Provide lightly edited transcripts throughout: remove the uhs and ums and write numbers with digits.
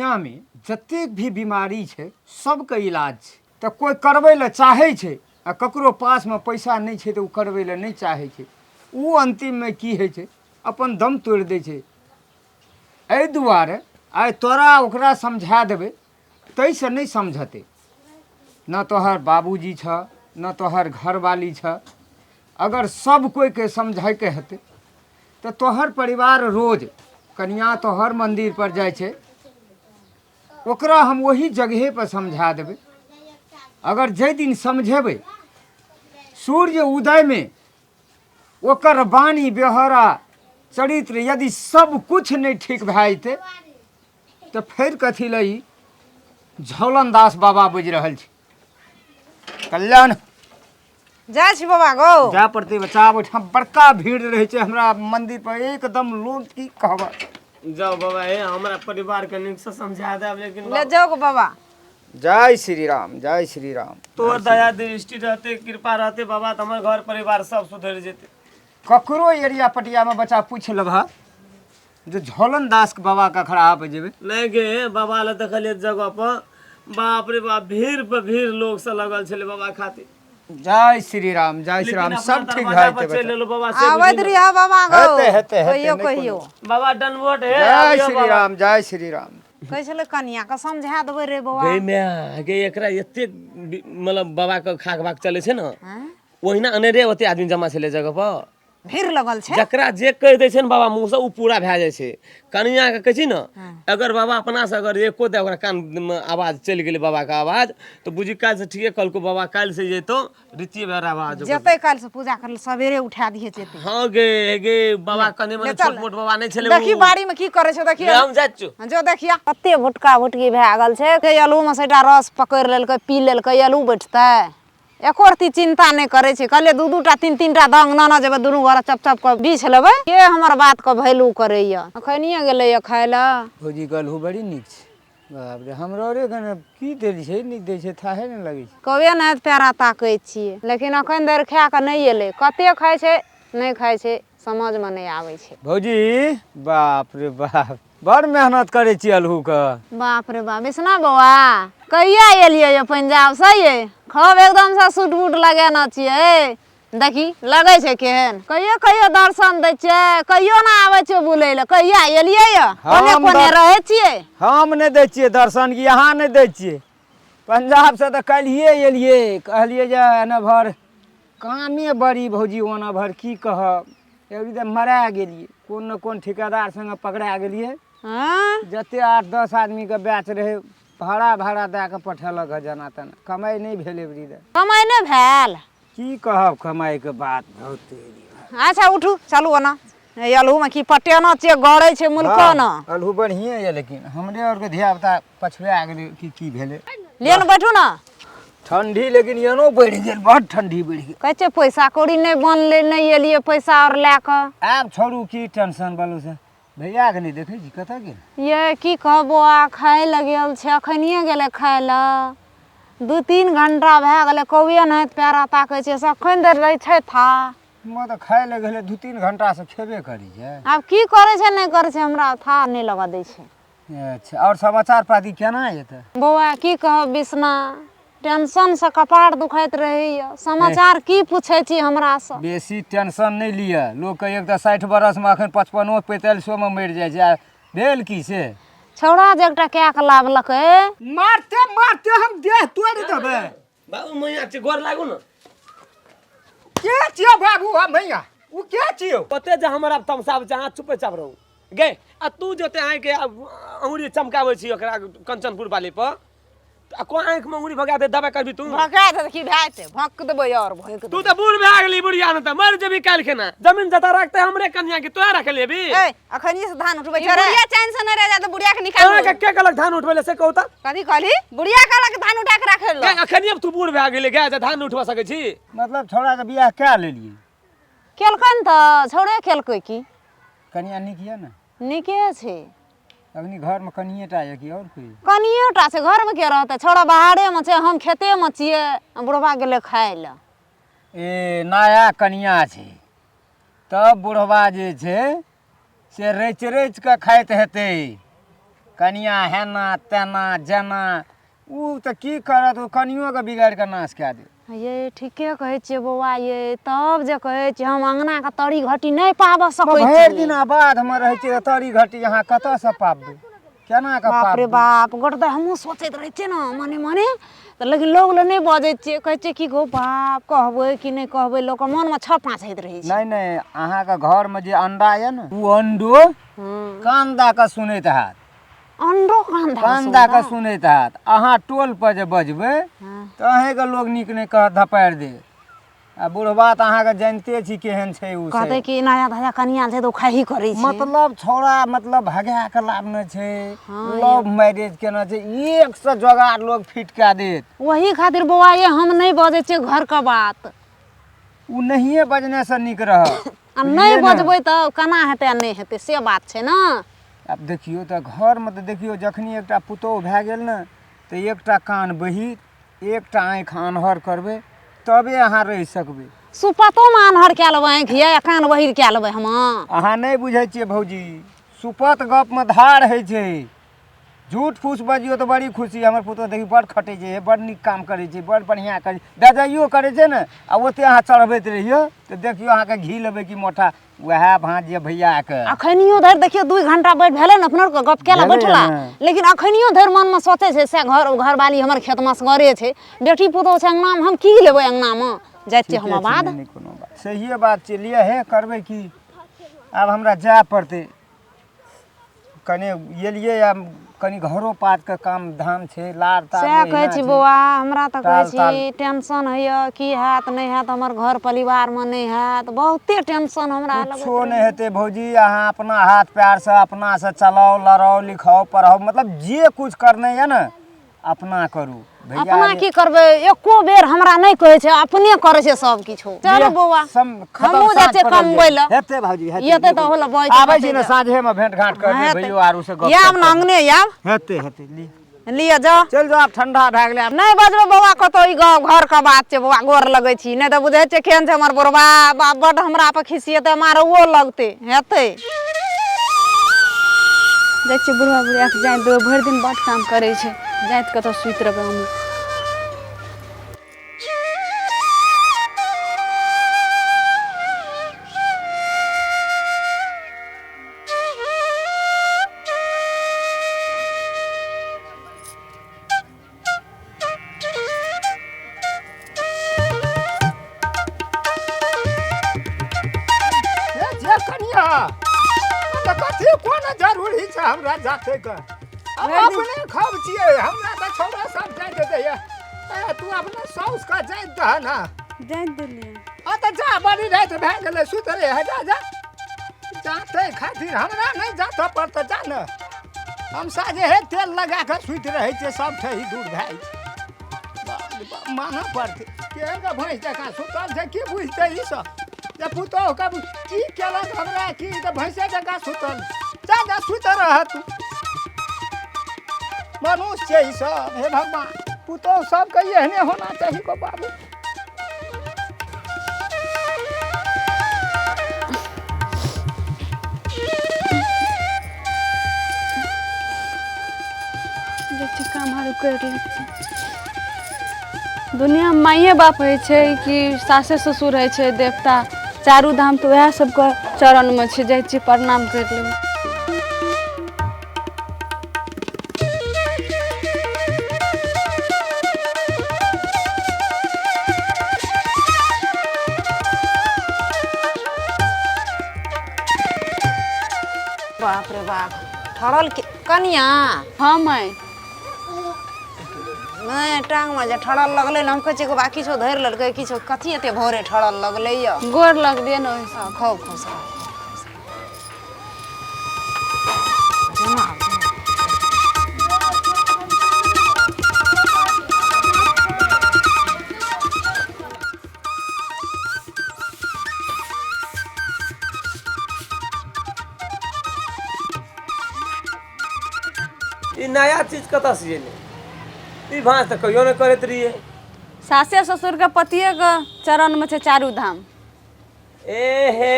दुनियामे जतेक भी बीमारी छै सबके इलाज छै। तऽ कोइ करबै लए चाहै छै आ ककरो पासमे पैसा नहि छै तऽ ओ करबै लए नहि चाहै छै। ओ अन्तिममे की होइ छै, अपन दम तोड़ि दै छै। एहि दुआरे आइ तोरा ओकरा समझा देबै ताहिसँ नहि समझतै। न तोहर बाबूजी छऽ न तोहर घरवाली छऽ। अगर सब कोइके समझैके हेतै तऽ तोहर परिवार रोज कनिआँ तोहर मन्दिरपर जाइ छै, ओकरा हम ओही जगहेपर समझा देबै। अगर जाहि दिन समझेबै, सूर्य उदयमे ओकर वाणी व्यवहार चरित्र यदि सब किछु नहि ठीक भए जेतै तऽ फेर कथी लए ई झौलन दास बाबा बाजि रहल छै। कल्याण जाइ छी बाबा गो। जाय पड़तै बच्चा, ओहिठाम बड़का भीड़ रहै छै हमरा मंदिर पर, एकदम लोग की कहब। जाओ बाबा, हे हमरा परिवार के नीक से समझा देब, लेकिन ले जाओ गो बाबा। जय श्री राम, जय श्री राम। तोहर दया दृष्टि रहते, कृपा रहते बाबा, तऽ हमर घर परिवार सब सुधरि जेतै। ककरो एरिया पटियामे बच्चा पूछि लेबह जे झोलन दास के बाबा के अखड़ा पे जेबै। नहि गे बाबा लए देखलियै जगह पर, बाप रे बाप, भीड़ पर भीड़ लोग सब लगल छलै बाबा खातिर। जय श्री राम, जय श्री राम। लेकिन सब अपना ठीक दरवाजा भए पर जेतै चलि बच्चा। एलहुँ बाबा से आबैत बुझी ने। रहिह बाबा गो। हेतै, हेतै, हेतै, कहियो नहि कोनो। कहियो। बाबा डनवट हे जय आबियौ श्री बाबा। राम, जय श्री राम। कहै छलै कनिया के समझा देबै रे बौआ। गे माय गे, एकरा एते मतलब बाबा के खाक भाक चलै छै ने, हँ? ओहिना अनेरे ओते आदमी जमा छलै जगह पर, भीड़ लगल छै। जकरा जे कहि दै छै ने बाबा मुँहसँ ओ पूरा भए जाइ छै। कनियाके कहै छी ने, अगर बाबा अपनासँ अगर एको दे ओकरा कानमे आवाज चलि गेलै बाबाके आवाज, तऽ बुझी काल्हिसँ ठीके कहलकौ बाबा, काल्हिसँ जेतौ रीतिये भएर आवाज ओकर। जेतै काल्हिसँ पूजा करै लए, सवेरे उठा दिहे जेतै। हँ गे, हे गे बाबा कने मने ले चल। छोट मोट बाबा नहि छलै देखी उ। बाड़ी में की करै छै देखी। ले हम जाइ छियौ। जो देखिया कते भुटका भुटकी भए गेल छै। के आलू में सबटा रस पकड़ि लेलकै, पी लेलकै, आलू बैठतै एको रत्ती चिन्ता नहि करै छै। कहलियै दू दू टा तीन तीन टा दंग नेने जेबै, दुनू गोरा चप चप कऽ बीछ लेबै। के हमर बातके वैल्यू करैया? अखनिये गेलैया खाय लए। भौजी कहलहु बड़ी नीक छै। बाप रे, हमरो रे कने की दै छै नीक दै छै, थाहे नहि लगै छै। कबे नहि प्यारा ताकै छियै, लेकिन अखन धरि खाए कऽ नहि एलै। कते खाइ छै नहि खाइ छै समझमे नहि आबै छै। भौजी बाप रे बाप, बड़ मेहनत करै छी अल्हूके। बाप रे बाप, बिसना बौआ कहिया एलियै ये पंजाब से ये? खूब एकदम से सूट बूट लगेने छियै, देखी लगै छै केहन। कहियो कहियो दर्शन दै छियै, कहियो ना आबै छियै बुलै लए। कहिया एलियै ये? कोने हम कोने रहै छियै। हम नहि दै छियै दर्शन कि अहाँ नहि दै छियै? पंजाबसँ तऽ काल्हिए एलियै, कहलियै जे एना भर कामे बड़ी भौजी, ओना भर की कहब, अभी तऽ मरा गेलियै, कोन ने कोन ठिकेदार संगे पकड़ा गेलियै। हँ? जते 8-10 आदमीके बैच रहै, भाड़ा भाड़ा दए कऽ पठेलक हँ जेना तेना। कमाइ नहि भेल एबरी तऽ। कमाइ नहि भेल? की कहब कमाइके बात, बहुत अच्छा उठू चलू। ओना अल्हूमे की पटेना छियै, गड़ै छै मुल्को न। अल्हू बढ़िए यऽ, लेकिन हमरे आरके धिया पुता पछुआ गेलै कि की भेलै। लिअ ने, बैठू ने। ठंडी लेकिन एनो बढ़ि गेल, बड़ ठंडी बढ़ि गेल। कहै छै पैसा कौड़ी नहि बनलै, नहि एलियै पैसा आओर लए कऽ। आब छोड़ू की टेंशन बलू से। भैयाके नहि देखै छी, कतऽ गेल? ये की कहब बौआ, खाय लए गेल छै, अखनिये गेलै खाय लए, 2-3 घंटा भए गेलै। कौए नहि प्यारा ताकै छै, अखन धरि रहै छै था। म तऽ खाय लए गेलै, 2-3 घंटासँ खेबे करै छै। आब की करै छै नहि करै छै, हमरा था नहि लगऽ दै छै। अच्छा, आओर समाचार पाती केना एतै? बौआ की कहब बिसना, टेंशनसँ कपार दुखाइत रहैए। समाचार की पूछै छी हमरासँ? बेसी टेंशन नहि लिअ। लोकके एक तऽ 60 बरसमे, एखन 55 45मे मरि जाइ छै। आ भेल की से? छौड़ा जे एकटा कए कऽ लाबलकै। मारते मारते हम देह तोड़ि देबै। बाबू मैया छै, गोर लागू ने। के छियौ बाबू आ मैया? ओ के छियौ? ओते जे हमरा तमसाब छै, अहाँ चुपे चाप रहू गे। आ तू जोते आँखि अंगुरी चमकाबै छी ओकरा कंचनपुर वाली पर, आ को आँखिमे अंगुरी भगा दे, दबाइ करबी तू? भका दे की भए जेतै? भक देबै आओर भोंक तू तऽ बूढ़ भए गेली बुढ़िया ने, तऽ मरि जेबी काल्हि खेना। जमीन जता रखते हमरे कनिया के तोरा रख लेबी। ए अखनिये से धान उठबै छै रे। बुढ़िया चैन से नहि रह जाय तऽ बुढ़िया के निकाल। अहाँके के कहलक धान उठबै ले से कहू तऽ? कथी कहली? बुढ़िया कहलक धान उठा के राखै ले। अखनिये तू बूढ़ भए गेली गाय जे धान उठवा सकै छी? मतलब छौड़ा के बियाह कए लेलियै? केलकनि तऽ छौड़े केलकै की। कनिया नीक यऽ ने? नीके छै। अखनी घरमे कनिएटा यऽ कि आओर कोइ? कनिएटा छै, घरमे के रहतै? छौड़ा बाहरेमे छै, हम खेतेमे छियै, बुढ़बा गेलै खाय लए। ए नया कनिया छै तब बुढ़बा जे छै से रचि रचि कऽ खाइत हेतै। कनिया हेना तेना जेना, ओ तऽ की करत, ओ कनियोके बिगाड़ि कऽ नाश कए देत। ये ठीके कहै छियै बौआ ये, तब जे कहै छियै हम अङ्गनाके तरी घटी नहि पाबऽ सकै भरि छियै। दिन बाधमे रहै छियै तऽ तरी घटी अहाँ कतऽसँ पाबबै, केना कऽ बाप रे पाबबै? बाप, गोटदा हमहूँ सोचैत रहै छियै ने मने मने तऽ, लेकिन लोग लग नहि बजै छियै। कहै छियै की गो बाप, कहबै कि नहि कहबै, लोकके मनमे छह पाँच होइत रहै छै। नहि नहि, अहाँके घरमे जे अंडा यऽ ने, ओ अंडो कान दऽ कऽ सुनैत हैत। अंडो कान धऽ कान दऽ कऽ सुनैत हैत। अहाँ टोल पर जे बजबै तऽ अहीँके लोक नीक नहि कहत, धपारि देत। आ बुढ़बा तऽ अहाँके जानिते छी केहन छै ओ। कहतै कि नया धया कनिया छै तऽ ओ खाही करै छै। मतलब छौड़ा मतलब भगा कऽ लाबने छै, लव मैरिज केने छै, एक सए जोगाड़ लोग फिट कए देत। वही खातिर बौआ ये हम नहि बजै छियै घरके बात। ओ नहिए बजनेसँ नीक रहत। आ नहि बजबै तऽ केना हेतै आ नहि हेतै, से बात छै ने। आब देखियौ तऽ घरमे तऽ देखियौ, जखनी एकटा पुतोहु भए गेल ने तऽ एकटा कान बहिर, एकटा आँखि आन्हर करबै तबे अहाँ रहि सकबै। सुपतोमे आन्हर कए लेबै आँखि ये, आ कान बहिर कए लेबै हम? अहाँ नहि बुझै छियै भौजी, सुपत गपमे धार होइ छै। झूठ फूस बजियौ तऽ बड़ी खुशी, हमर पुतोहु देखी बड़ खटै छै, हे बड़ नीक काम करै छै, बड़ बढ़िआँ करै छै, बेजाइयो करै छै ने। आ ओते अहाँ चढ़बैत रहियौ तऽ देखियौ अहाँके घी लेबै कि मोठा। वएह भाँज जे भैयाके अखनियो धरि देखियौ 2 घंटा बैठ भेलै ने अपना आरके गप केला भेलैए बैठला ने। लेकिन अखनियो धरि मनमे सोचै छै से घर घरवाली हमर खेतमे असगरे छै, बेटी पुतोहु छै अङ्गनामे, हम की लेबै अङ्गनामे, जाइ छियै हम ठीके छै, आबाद। नहि नहि, कोनो बात सहिए बात छै। लिअ हे, करबै की, आब हमरा जाय पड़तै। कने एलियै आब कनि घरो पातके काम धाम छै, लार तार सएह ओहिना कहै छी छै। बौआ, हमरा तऽ कहै ताल ताल छी टेंशन होइए, की हैत नहि हैत, हमर घर परिवारमे नहि हैत, बहुते टेंशन हमरा लगैत कुछो नहि रहैए। हेतै भौजी, अहाँ अपना हाथ पैरसँ अपनासँ चलाउ, लड़ाउ, लिखाउ, पढ़ाउ, मतलब जे कुछ करने यऽ ने अपना करू भैया। अपना की करबै, एको बेर हमरा नहि कहै छै, अपने करै छै सब किछो। चलू बौआ, हमहूँ जाइ छियै कमबै लए। हेतै भौजी, हेतै। एतै तऽ होल बजतै। आबै छी ने, साँझेमे भेंट घाट करबै, भैयो आरू से गप आयब ने, अंगने आयब। हेतै हेतै, ली लिअ, जाउ। चलि जाउ, आब ठंडा भए गेलै आब। नहि बजबै बौआ कतौ, ई गाँव घरके बात छै बौआ, गोर लगै छी। नहि तऽ बुझै छियै केहन छै हमर बुढ़बा बाप, बड्ड हमरा पर खिसियेतै, मारबो लगतै हेतै। जाइ छियै बुढ़बा बुढ़ियाके जाइत देबै, भरि दिन बड्ड काम करै छै, जाइत कतऽ सुति रहबै हमहूँ। ए जे कनिया, तऽ कथी कोन जरूरी छै हमरा जाते के? हम अपने खब छियै, हमरा तऽ छौड़ा सब जाइत दैया। ए तू अपना साउस के जाइत दह ने। जाइत देलियै। आ तऽ जा, बड़ी राति भए गेलै, सुति रहे है, जा जा। जाते खातिर हमरा नहि जातऽ पड़तै, जा ने। हम साँझे हे तेल लगा कऽ सुति रहै छियै, सब ठही दूर भए जाइ छै। बाप रे बाप, मानऽ पड़तै, केहन के भैंस जकाँ सुतल छै। की बुझतै ई सब जे पुतोहु के की केलक हमरा, की तऽ भैंसे जकाँ सुतल। जा जा, सुति रह तू। मनुष्य छै ई सब। हे भगवान, पुतोहु सबके एहने होना चाही गो बाबू। जाइ छी काम आरू करि लै छी। दुनिआँमे माइए बाप होइ छै कि सासे ससुर होइ छै देवता? चारू धाम तऽ उएह सबके चरणमे छै। जाइ छी प्रणाम करि लेबै। बाप रे बाप, ठड़ल के कनिया। हँ माय। नहि, टांगमे जे ठड़ल लगलै ने, हम कहै छियै बा किछो धरि लेलकै किछो, कथी एते भोरे ठड़ल लगलै यऽ? गोर लगलियै ने ओहिसँ। हँ, खूब खुश रह। जेना आब, जेना। ई नया चीज कतऽ से एलै? ई भाँज तऽ कहियो नहि करैत रहियै। सासे ससुरके पतिएके चरणमे छै चारू धाम। ए हे,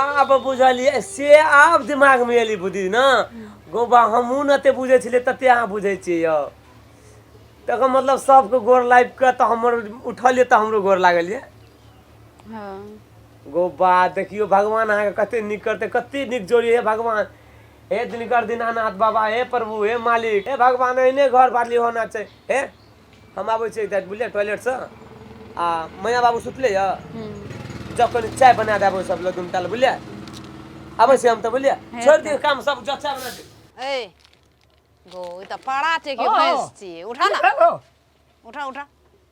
आब बुझलियै से आब दिमागमे एली बुद्धि ने गो बा। हमहूँ ने एते बुझै छलियै तते अहाँ बुझै छियै यौ। तकर मतलब सबके गोर लागि कऽ तऽ हमर उठलियै तऽ हमरो गोर लागल यऽ। हँ। गो बा, देखियौ भगवान अहाँके कते नीक करतै, कते नीक जोड़ी। हे भगवान, हे दिनकर दीनानाथ बाबा, हे प्रभु, हे मालिक, हे भगवान, एहने घर बाली होना छै। हे, हम आबै छियै तऽ बुझलियै टॉयलेटसँ आ मैया बाबू सुतले यऽ, जब कनि चाय बना देबै सब लोग दुनू टाल, बुझलियै? आबै छियै हम तऽ, बुझलियै? छोड़ि दियौ काम सब, जब चाय बना दियौ। ए गो, ई तऽ पारा छै कि हँ। भैंस छियै? उठा की ने। भेलौ? उठा उठा।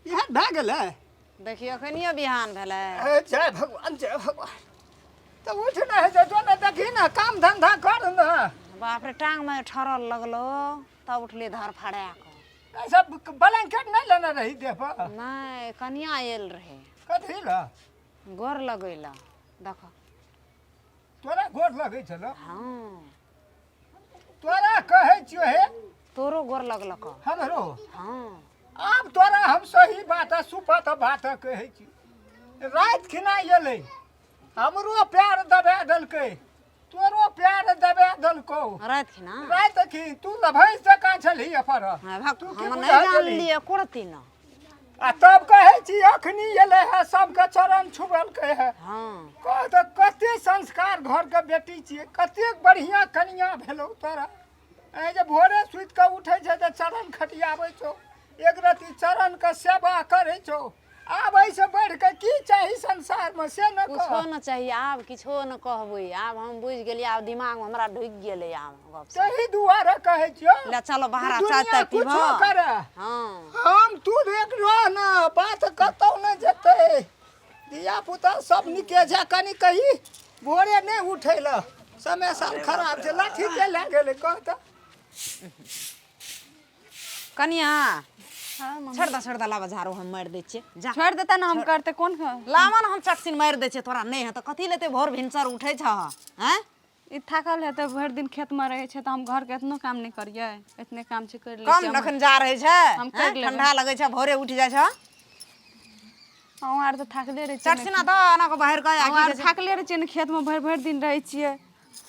इएह भए गेलै। देखियौ, एखनियो बिहान भेलै। ए, जय भगवान, जय भगवान। तऽ उठ ने है जो ने, देखी ने, काम धंधा कर ने। बाप रे, टांग में ठरल लगलो तब उठली धर फड़ा कऽ। सब ब्लैंकेट नहि लेने रही देह पर? नहि, कनिया आयल रहे। कथी लए? गोर लगैला, देख। तोरा गोर लगै छलो? हँ। तोरा कहै छियो हे। तोरो गोर लगलक। हमरो? हँ। आब तोरा हम सही बात आ सुपत बात कहै छी। राति खिना एलै, हमरो प्यार दबा देलकै, तोरो प्यार दबा देलकौ। राति खिना? राति खिन तू तऽ भैंस जकाँ छलही अपन। हाँ, भक, तू की हम बुझल नहि छलही? जानलियै एको न। आ तब कहै छी अखनी एलै है, सबके चरण छुबलकै है। हँ। कह तऽ, कते संस्कार घरके बेटी छियै, कतेक बढ़िआँ कनिया भेलौ तोरा। ऐ जे भोरे सुति कऽ उठै छै तऽ चरण खटियाबै छौ, एक रति चरणके सेवा करै छौ। आब एहिसँ बढ़ि कऽ की चाही संसारमे, से ने कुछो कह। न चाही। आब किछो न कहबै, आब हम बुझि गेलियै, आब दिमागमे हमरा ढुकि गेलै आब गप। तही दुआरे कहै छियौ। ले चलो बाहर, चाय दुनिया ताय पीबह। कुछो करे। हँ। हम तू एक रह ने, बात कतौ नहि जेतै। धिया पुता सब निके छै। कनि कही भोरे नहि उठै लए, समय साल खराब छै। लाठी के लए गेलै, कह तऽ। कनिया। हँ मम्मी। छोड़ दे, छोड़ दे, लाबा झाड़ू, हम मारि दै छियै, जा। छोड़ि देता ने, हम करते कोन लावा ने, हम चटसिन मारि दै छियै। तोरा नहि हेतौ, कथी लेते भोर भिनसर उठै छह, आँय? ई थाकल हेतै, भरि दिन खेतमे रहै छै, तऽ हम घरके एतनो काम नहि करियै? एतने काम छै, करि लै कम छियै हम। अखन जा रहै छै। हम करि आँय? लेबै। ठंडा लगै छै, भोरे उठि जाइ छै। अहूँ आर तऽ थाकले रहै छियै ने। चटसिना दऽ एना कऽ बाहर कऽ आ। अहूँ की आर कहै छै? थाकले रहै छियै ने, खेतमे भरि भरि दिन रहै छियै।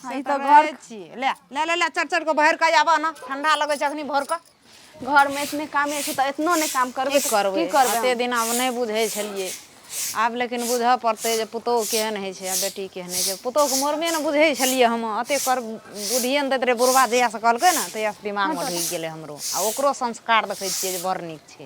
से ई तऽ तऽ घर रहै छियै। ले ले ले ले, चट चट कऽ बाहर कऽ आबऽ ने, ठंडा लगै छै अखनी भोर कऽ। घरमे एतने कामे छै तऽ एतनो नहि काम करबै की तऽ करबै? की करबै? एते दिन आब नहि बुझै छलियै, आब लेकिन बुझऽ पड़तै जे पुतोहु केहन होइ छै आ बेटी केहन होइ छै। पुतोहुके मरमे ने बुझै छलियै हम, एते कर बुधिए ने दैत रहै। बुढ़बा जहियासँ कहलकै ने, तहियासँ दिमागमे ढुकि गेलै हमरो। आ ओकरो संस्कार देखै छियै जे बड़ नीक छै।